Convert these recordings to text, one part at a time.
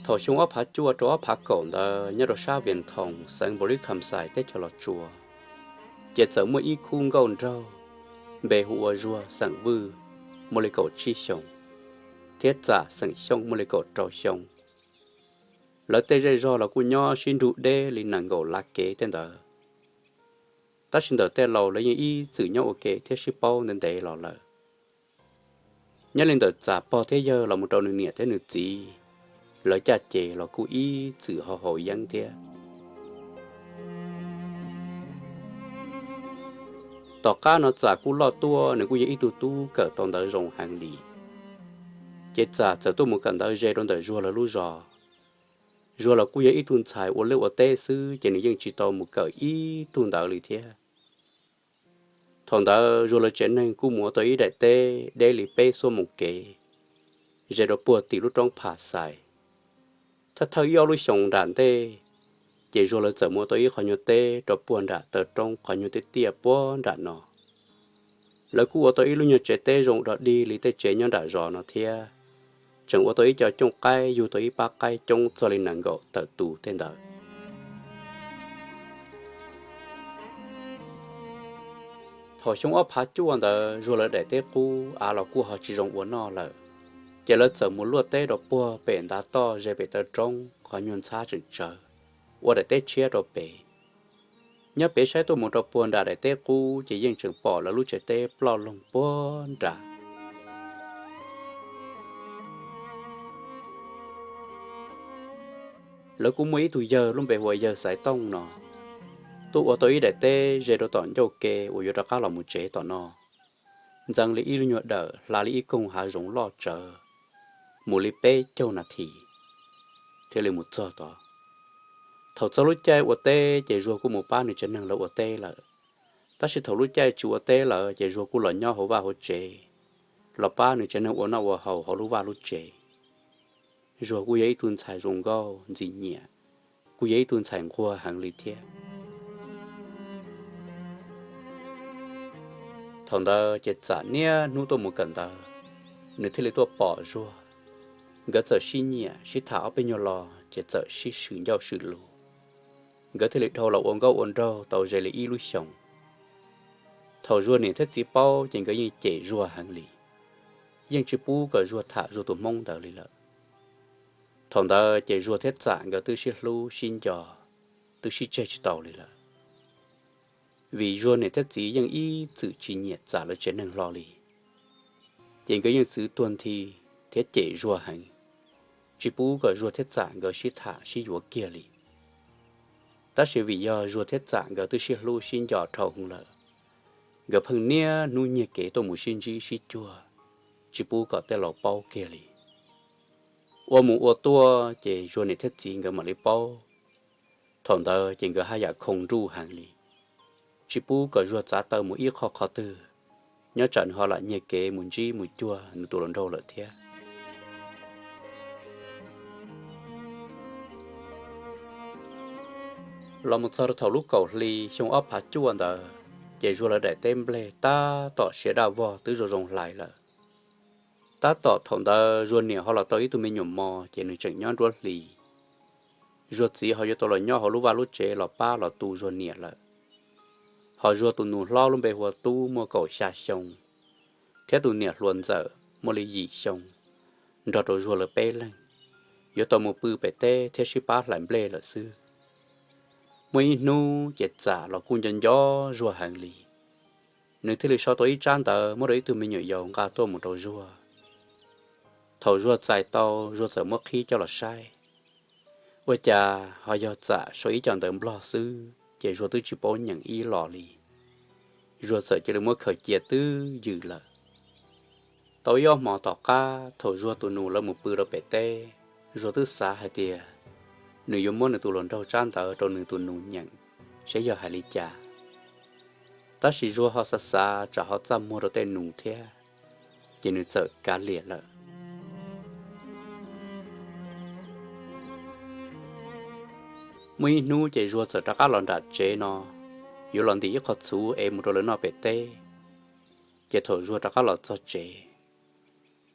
Thaum xyoo ob phav cuaj rau ob phav kaum ntawd nyob rau sab Vias Thoos xeev Npaus Lis Kham Xais teb chaws Los Tsuas, ces txawm muaj ib khub nkauj nraug npe hu ua Zuag xeem Vwj muaj li kaum tsib xyoos, thiab Txam xeem Xyooj muaj li kaum rau xyoo. Lawv tej zej zog los kuj nyob sib nrug deb li nees nkaum lav kev tej ntawd. Tab sis ntawm tej laus lawv yeej ib txwm nyob ua ke thiab sib paub ntev ntev los lawm. Nyob li ntawm Txam pog thiab yawg los mus rau nws niam thiab nws txiv, lawv caj ces los kuj ib txwm ho haus yeeb thiab. Tom qab no Txam kuj loj tuaj, nws kuj yog ib tug tub kawm tau ntawv zoo heev li. Ces Txam txawm tuaj mus kawm ntawv ze rau ntawm Zuag lawv lub zos. Zuag los kuj yog ib tug ntxhais ua liaj ua teb xwb, ces nws yeej tsis tau mus kawm ib tug ntawv li thiab. Thaum ntawd Zuag lawv tsev neeg kuj mus ua tau ib daim teb deb li peb xuab moos kev, ze rau puag tim lub roob Pham Xais. Thawj thawj ib ob lub xyoos nram ntej, ces Zuag lawv txawm mus ua tau ib qhov nyuag teb rau puag nram taw roob qhov nyuag tiaj tiaj puag nram no. Lawv kuj ua tau ib lub nyuag tsev teb zoo dog dig li tej tsev nyob nram zos no thiab, tseem ua tau ib co cooj qaib, yug tau ib pab qaib coob txog li nees nkaum tawm tus tej ntawd. Thaum xyoo ob phav cuaj ntawd Zuag lawv daim teb qub av los kuj ho tsis zoo ua noj lawm, ces lawv txawm mus luaj teb rau puag pem ntav toj ze pem taw roob qhov nyuag ntxhab tseem tsawv, ua daim teb tshiab rau pem. Nyob pem saib tuaj mus rau puag nram daim teb qub ces yeej tseem pom lawv lub tsev teb ploj loog puag nrad. Lawv kuj muaj ib tug yawg lub npe hu ua yawg Xaiv Tooj no, tuaj ua tau ib daim teb ze rau tom ncauj ke uas yuav rov qab los mus tsev tom no, ntxeev li ib lub nyuag dawm hla li ib koog hav zoov loj tsawv, mus li peb caug nas this thiaj li mus txog tod. Thaum txog lub caij ua teb ces Zuag kuj mus pab nws tsev neeg lawv ua teb lawm. Tab sis thaum lub caij tsis ua teb lawm ces Zuag kuj los nyob hauv vaj hauv tsev, los pab nws tsev neeg ua noj ua haus hauv lub vaj lub tsev. Zuag kuj yog ib tug ntxhais zoo nkauj ntxim nyiam, kuj yog ib tug ntxhais nquag heev li thiab. Thaum ntawd ces Txam niaj hnub tuaj mus kawm ntawv, nws thiaj li tuaj pom Zuag. Nkawd txawm sib nyiam sib tham ob peb nyuag los ces txawm sib swm ncauj swm lus. Nkawd thiaj li dhau los ua nkauj ua nraug tau ze li ib lub xyoos. Thaum Zuag niam thiab txiv paub ces nkawd yeej cem Zuag heev li, yeej tsis pub kom Zuag tham Zuag tus Hmoob ntawd li lawm. Thaum ntawd ces Zuag thiab Txam nkawd twb sib hlub sib nco, twb sib tseg tsis tau li lawm. Vim Zuag niam thiab txiv yeej ib txwm tsis nyiam Txam lawv tsev neeg hlo li, ces nkawd yeej txwv tuag nthi thiab cem Zuag heev, tsis pub kom Zuag thiab Txam nkawd sib tham sib yuav kiag li. Tab sis vim yog Zuag thiab Txam nkawd twb sib hlub sib nco dhau hwv lawm, nkawd pheej niaj hnub nyiag kev tuaj mus sib ntsib sib cuag, tsis pub kom tej laus paub kiag li. Ua mus ua tuaj ces Zuag niam thiab txiv nkawd mam li paub. Thaum ntawd ces nkawd haj yam khoo nruj heev li, tsis pub kom Zuag txav taw mus ib qho qhov twg, nyob tsam nws ho lam nyiag kev mus ntsib mus cuag nws tus hluas nraug lawm thiab. Los mus txog rau thaum lub kaum hli xyoo ob phav cuaj ntawd, ces Zuag lawv daim teb nplej tab tom siav daj vog twb zoo zoo hlais lawm. Tab tom thaum ntawd Zuag niam ho los tau ib tug me nyuam mos ces nws tseem nyob nruab hlis. Zuag txiv ho yuav tau los nyob hauv lub vaj lub tsev los pab los tu Zuag niam lawm. Ho Zuag tus nus hlob lub npe hu ua Tub muaj kaum xya xyoo, thiab tus niam hluas ntxawm muaj li yim xyoo, nrog rau Zuag lawv peb leeg, yuav tau mus pw pem teb thiab sib pab hlais nplej lawm xwb. Muaj ib hnub ces Txam los kuj nco nco Zuag heev li, nws thiaj li sau tau ib tsab ntawv muab rau ib tug me nyuam yaus nqa tuaj mus rau Zuag. Thaum Zuag txais tau, Zuag txawm muab qhib coj los saib, ua cas ho yog Txam sau ib co ntawv Nplog xwb ces Zuag twb tsis paub nyeem ib los li. Zuag txawm cia li muab khaws cia twb ywm lawm. Tau ib ob hmo tom qab thaum Zuag tus nus lawv mus pw rau pem teb, Zuag twb xav hais tias nws yuav muab nws tus hluas nraug tsab ntawv rau nws tus nus nyeem, seb yog hais li cas. Tab sis Zuag ho xav xav tsam ho txaj muag rau tej nus thiab, ces nws txawm kav liam lawm. Muaj ib hnub ces Zuag txawm rov qab los nram tsev no, yuav los ntim ib qho txhuv es mus rau lawv noj pem teb. Ces thaum Zuag rov qab los txog tsev,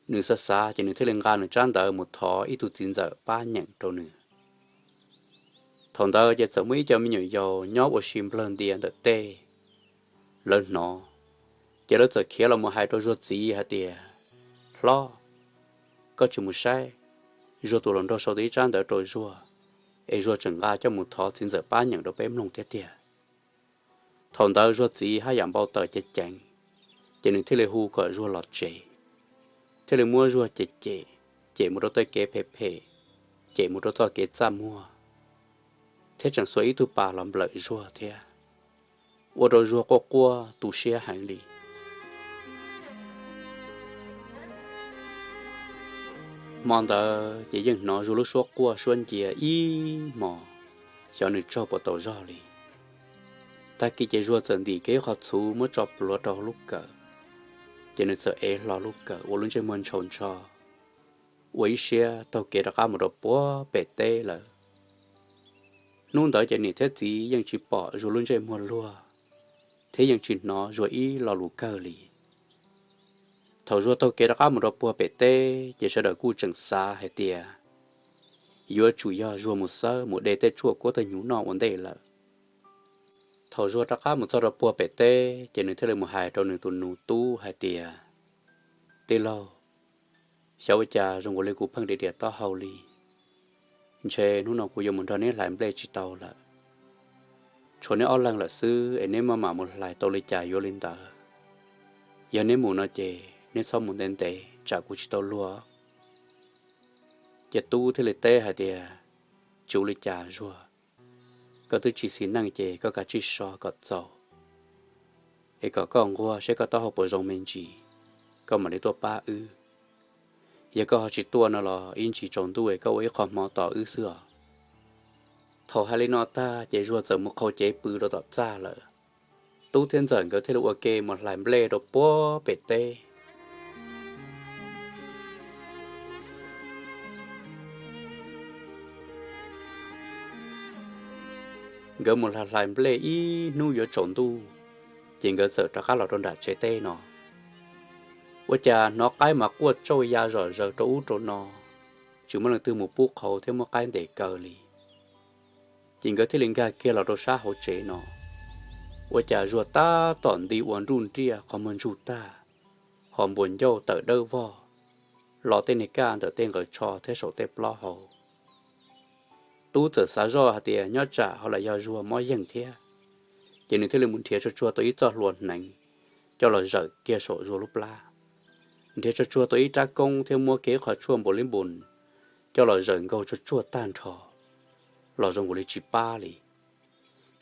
Nws xav xav ces nws thiaj li nqa nws tsab ntawv mus thov ib tug txiv ntxawm pab nyeem rau nws. Thaum ntawd ces txawm muaj ib co me nyuam yaus nyob ua si nplawg ntia ntawm tej, lawv hnov, ces lawv txawm khiav los mus hais rau Zuag txiv hais tias, Hlob, koj tsis mus saib Zuag tus hluas nraug sau tau ib tsab ntawv rau Zuag, es Zuag tseem nqa coj mus thov txiv ntxawm pab nyeem rau peb mloog thiab tiag. Thaum ntawd Zuag txiv haj yam npau taws ceev ceev, ces nws thiaj li hu kom Zuag los tsev, thiaj li muab Zuag cem cem, cem mus rau tej kev phem phem, cem mus rau txoj kev txaj muag, thiab tseem xuas ib tug pas los nplawm Zuag thiab, ua rau Zuag quaj quaj tu siab heev li. Hmo ntawd ces yeej hnov Zuag lub suab quaj suab ncia ib hmos, xyov nws tsaug puas tau zog li. Tag kis ces Zuag txawm ntim kiag ib qho txhuv muab tso pluav rau hauv lub kawm, ces nws txawm ev hlo lub kawm ua lub ntsej muag ntshaus ntsho, ua ib siab taug kev rov qab mus rau puag pem teb lawm. Hnub ntawd ces niam thiab txiv yeej tsis pom Zuag lub ntsej muag luag, thiab yeej tsis hnov Zuag ib lo lus kawg li. Thaum Zuag taug kev rov qab mus rau puag pem teb ces sawv daws kuj tseem xav hais tias yuav tsum yog Zuag mus xawb mus de tej tshuaj kuab tej hnyuv noj ua ntej lawm. Thaum Zuag rov qab mus txog rau puag pem teb ces nws thiaj li mus hais rau nws tus nus Tub hais tias, Tij laug, xyov ua cas zoo nkaus li kuv pheej dias dias taub hau li. Ntshe hnub no kuv yuav mus nrog neb hlais nplej tsis tau lawm. Tshuav neb ob leeg lawm xwb es neb maj mam mus hlais tau li cas yuav li ntawd. Yog neb mus no ces neb txhob mus ntev ntev tsam kuv tsis tau luag. Ces Tub thiaj li teb hais tias, Tsis ua li cas Zuag, koj twb tsis xis neej ces koj kav tsij so kom txaus, es kom koj nquag seb koj taub hau puas zoo me ntsis, koj mam li tuaj pab wb. Yog koj ho tsis tuaj no los ib ntsis tsaus ntuj es koj ua ib qho hmo tos wb xwb os. Thaum hais li no tag ces Zuag txawm mus qhau cev pw rau tom txaj lawm. Tub thiab Ntxawm nkawd thiaj li ua ke mus hlais nplej rau puag pem teb. Nkawd mus hlais hlais nplej ib hnub yuav tsaus ntuj, ces nkawd txawm rov qab los rau nram tsev teb no. Ua cas hnov qaib mas quaj tsauj ya zom zaws rau ub rau no, tsis muaj leej twg mus pub qhauv thiab muab qaib ntes kaw li. Ces nkawd thiaj li nkag kiag los rau sab hauv tsev no. Ua cas Zuag tab tom nti ua nruj nriaj qhov muag ntsug tag, ho npuas ncauj tawm dawb vog, lo tej niag kaj ntawm tej nqawd tsho thiab saum tej plaub hau. Tub txawm xav zoj hais tias nyob tsam ho lam yog Zuag mob yeeg thiab, ces nws thiaj li mus nrhiav tsuag tsuag tau ib txoj hlua hneev coj los zawm kiag saum Zuag lub plab, nrhiav tsuag tsuag tau ib rab koob thiab muab kiag ib qho tshuaj npau li npus coj los zawm nkaug tsuag tsuag tag nrho, los zoo nkaus li tsis pab li.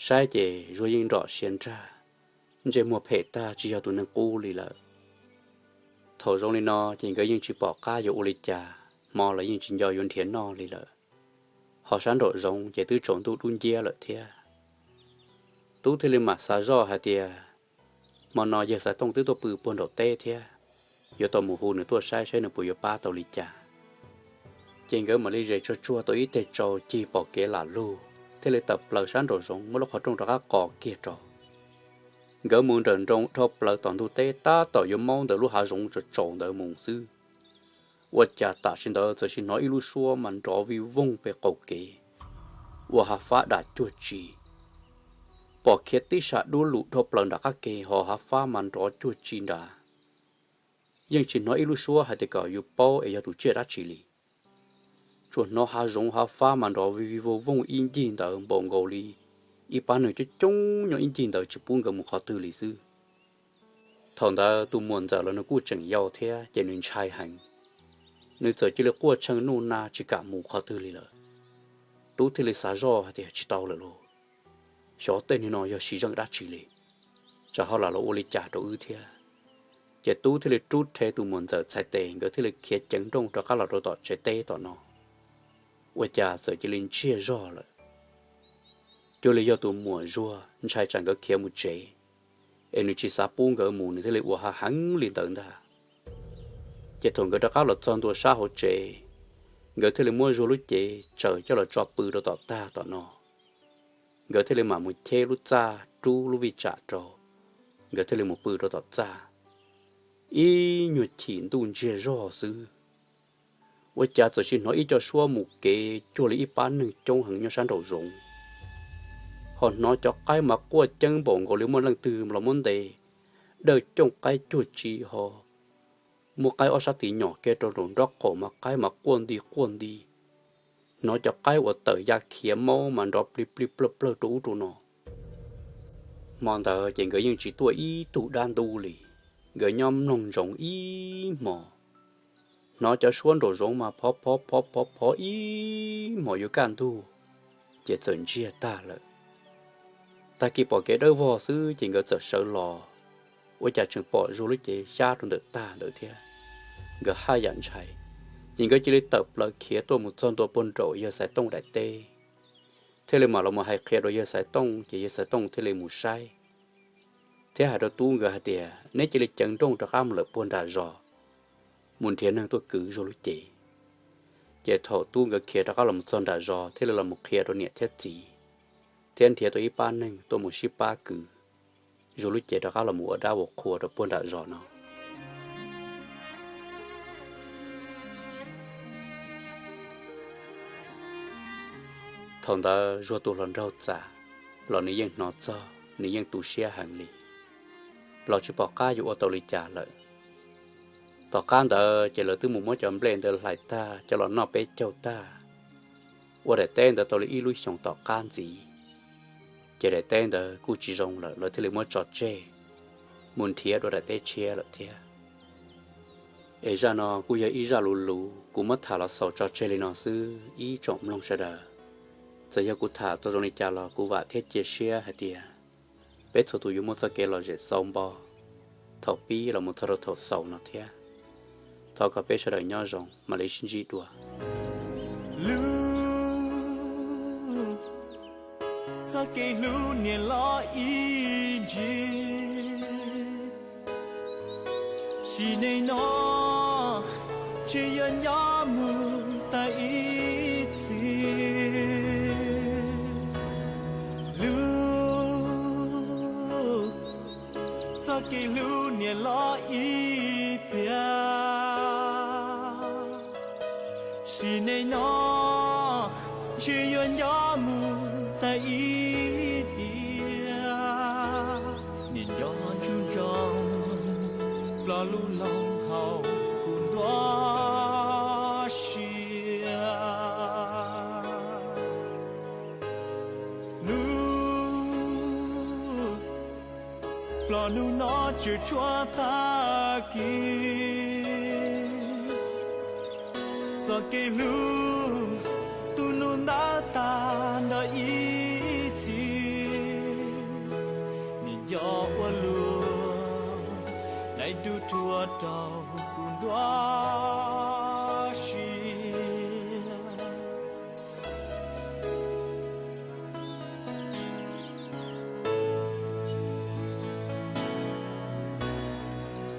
Saib ces Zuag yeej nrom sia nrag, ntsej muag phem tag tsis yog tus neeg qub li lawm. Thaum zoo li no ces nkawd yeej tsis pom qab yuav ua li cas, hmo los yeej tsis nco yuav nrhiav noj li lawm, ho sab nraum zoov ces twb tsaus ntuj dub nciab lawm thiab. Tub thiaj li mam xav zoj hais tias, hmo no yawg Xaiv Tooj twb tuaj pw puag nraum teb thiab, yuav tau mus hu nws tuaj saib saib nws puas yuav pab tau li cas. Ces nkawd mam li zes tsuag tsuag tau ib teg tsau cig pom kev lam lug, thiaj li tawm plaws sab nraum zoov muab lub qhov rooj rov qab qos kiag rau. Nkawd mus nrawm nroos dhau plaws tom ntug teb tab tom yuav maub ntawm lub hav zoov tsaus tsaus ntawd mus xwb, ua cas tam sim ntawd txawm sim hnov ib lub suab mas nrov vij voog pem qaum kev, ua hav fab dam cuag tsi. Pom khiav tib sab dub lug dhau plaws nram qab ke ho hav fab mas nrov cuag tsi nrad. Yeej tsis hnov ib lub suab hais tias kom yus paub es yog tus tsiaj dab tsi li. Tsuas hnov hav zoov hav fab mas nrov vij vij voog voog ib ncig ntawd npaum nkaus li ib pab neeg coob coob nyob ib ncig ntawd tsis pub nkawd mus qhov twg li xwb. Thaum ntawd tus muam ntxawm los nws kuj tseem yau thiab ces nws ntshai heev, nws txawm cia li quaj tshee nuj na tsis kam mus qhov twg li lawm. Tub thiaj li xav zoj hais tias tsis tau lawm lauj, xyov tej neeg no yog siv zeej dab tsi li, tsam ho lam los ua li cas rau wb thiab. Ces Tub thiaj li rub rhe tus muam ntxawm txhais tes nkawd thiaj li khiav ceev nrooj rov qab los rau tom tsev teb tom no. Ua cas txawm cia li ntsiag zog lawm, cuag li yog tus muam Zuag ntshai tsam nkawd khiav mus tsev, es nws tsis xav pub nkawd mus nws thiaj li ua hav heev li ntawd ntag. Ces thaum nkawd rov qab los txog ntua sab hauv tsev, nkawd thiaj li muab Zuag lub cev tsaws coj los tso pw rau tom tag tom no. Nkawd thiaj li mam mus cheb lub txaj rub lub vij tsam rau, nkawd thiaj li mus pw rau tom txaj. ib nyuag chim ntuj ntsiag zog xwb, ua cas txawm sim hnov ib co suab mus kev cuag li ib pab neeg coob heev nyob sab nraum zoov, ho hnov cov qaib mas quaj ceeb npaum nkaus li muaj leej twg los muab ntes dawj cooj qaib cuag tsi ho muab qaib ob sab tis nyom kiag rau nraum nrob qaum mas qaib mas quaj nti quaj nti. Hnov cov qaib uas tawm ya khiav maub mas nrov plig plig plawg plawg rau ub rau no. Hmo ntawd ces nkawd yeej tsis tuaj ib tug dab ntub li, nkawd nyob mloog ntsoov ib hmos. Hnov cov suab nraum zoov mas phov phov phov phov phov ib hmos yuav kaj ntug, ces txawm ntsiag tag lawm. Tag kis pom kev dawb vog xwb ces nkawd txawm sawv los, ua cas tseem pom Zuag lub cev xyab rau ntawm tag ntawd thiab. Nkawd haj yam ntshai, ces nkawd cia li tawm plaws khiav tuaj mus txog ntua puag nraum yawg Xaiv Tooj daim teb, thiaj li mam los mus hais qhia rau yawg Xaiv Tooj, ces yawg Xaiv Tooj thiaj li mus saib thiab hais rau tub nkawd hais tias, neb cia li ceev nrooj rov qab mus lawm puag nram zos, mus nrhiav neeg tuaj kwv Zuag lub cev. Ces thaum tub nkawd khiav rov qab los mus txog nram zos thiaj li los mus qhia rau niam thiab txiv, thiab nrhiav tau ib pab neeg tuaj mus sib pab kwv Zuag lub cev rov qab los mus ua dab ua qhua rau puag nram zos no. Thaum ntawd Zuag tus hluas nraug txawm los nws yeej hnov txog, nws yeej tu siab heev li, los tsis pom qab yuav ua tau li cas lawm. Tom qab ntawd ces lawv twb mus muab cov nplej ntawd hlais tag coj los noj peb caug tag, ua daim teb ntawd tau li ib lub xyoos tom qab ntxiv, ces daim teb ntawd kuj tsis zoo lawm, lawv thiaj li muab tso tseg mus nrhiav dua daim teb tshiab lawm thiab. Es zaj no kuj yog ib zaj luv luv, kuv muab tham los xaus tso tseg li no xwb ib tsoom mloog sawv daws. Txawm yog kuv tham tau zoo li cas los kuv vam thiab cia siab hais tias peb txhua tus yuav muaj txoj kev lom zem xau npo thaum pib los mus txog rau thaum xaus no thiab. Thov kom peb sawv daws nyob zoo, mam li sib ntsib dua. Lub txoj kev hlub niam los ib ntsis, sim neej no tsis yuav nyob mus tag ib txhis. Lub txoj kev hlub niam los ib pliag, sim neej no tsis yuav nyob mus tag ib tiam. Niam nco ntsoov ntsoov, ploj lub loog hauv kuv nruab siab. Hnub, ploj hnub no tseem tshuav tag kis, txoj kev hlub tu nub ntab tag nrho ib txhis. Niam nco ua luaj, nais dub rhuav rau kuv nruab siab.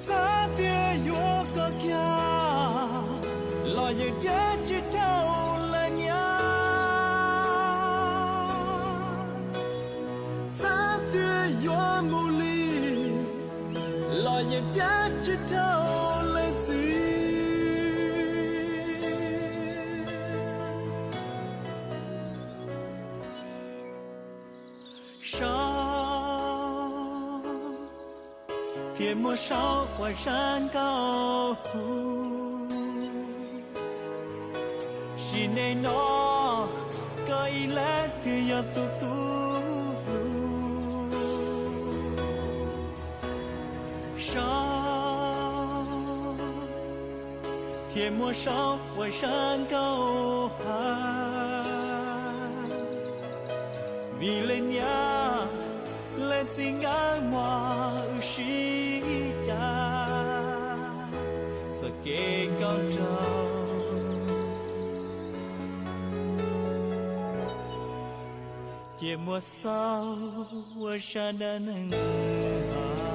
Xav tias yuav koj kiag los yeej nrhiav tsis tau leej niam. Xav tias yuav mus li los yeej nrhiav tsis tau leej txiv. Saub, thiaj muaj saub ua zaj nkauj hu. Sim neej no koj ib leeg twb yog tus kuv hlub. Saub, thiaj muaj saub ua zaj nkauj hu. Vim leej niam leej txiv nkawd muab wb sib cais, txoj kev nkauj nraug cia muab xaub ua zaj dab neeg hu.